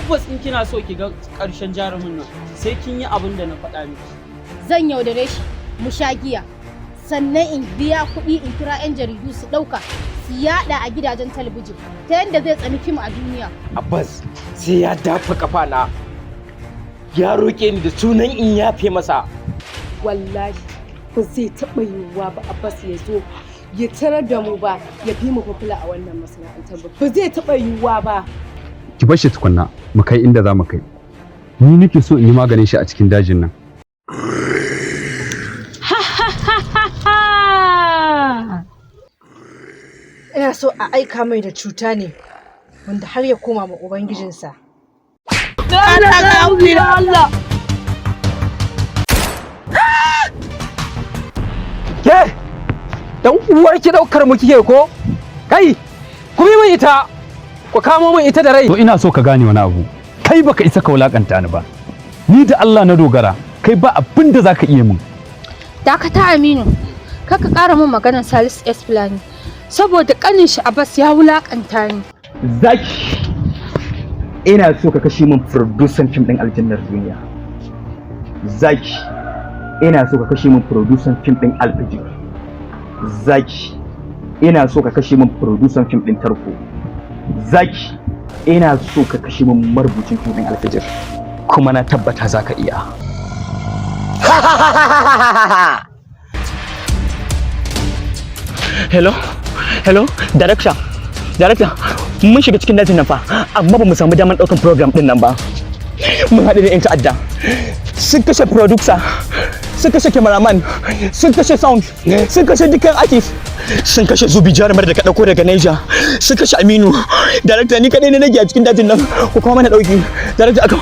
Tabbas in kina so ki ga ƙarshen jarumin nan, sai kin yi abin da na faɗa miki. Zan yaudare shi mu sha giya, sannan in biya kuɗi in kira 'yan jaridu su ɗauka su yaɗa a gidajen talabijin ta yadda zai tsani fim a duniya. Abbas sai ya dafa kafana ya roƙe ni da sunan in yafe masa. Wallahi ba zai taɓa yiwuwa ba Abbas ya zo ya tarar da mu ba ya fi mu popular a wannan masana'antar ba. Ba zai taɓa yiwuwa ba. Ki bar shi tukunna mu kai inda za mu kai. Ni nake so in yi maganin shi a cikin dajin nan. Ha ha ha ha ha! Ina so a aika mai da cuta ne wanda har ya koma ma ubangijinsa. Allah! Ke dan uwar ki, daukar mu kike ko? Kai, ku bi min ita, ku kamo min ita da rai. To, ina so ka gane wani abu. Kai baka isa ka wulakanta ni ba. Ni da Allah na dogara. Kai ba abin da zaka iya min. Dakata Aminu, kar ka ƙara min maganar Salisu S Fulani, saboda ƙanin shi Abbas ya wulaƙanta ni. Zaki, ina so ka kashe min producer fim din Aljannar Duniya. Zaki, ina so ka kashe min producer fim din Alfijir. Zaki, ina so ka kashe min producer fim din Tarko. Zaki, ina so ka kashe min marubucin fim din Alfijir, kuma na tabbata za ka iya. Hello, hello, director, director, mun shiga cikin dajin nan fa, amma ba mu samu damar ɗaukan program ɗin nan ba. Mun haɗu da 'yan ta'adda. Sun kashe producer, sun kashe cameraman, sun kashe sound, sun kashe dukkan artist, sun kashe Zubi jarumar da ka ɗauko daga Niger, sun kashe Aminu. Director, ni kaɗai ne nake a cikin dajin nan, ku kawo mana ɗauki. Director, aka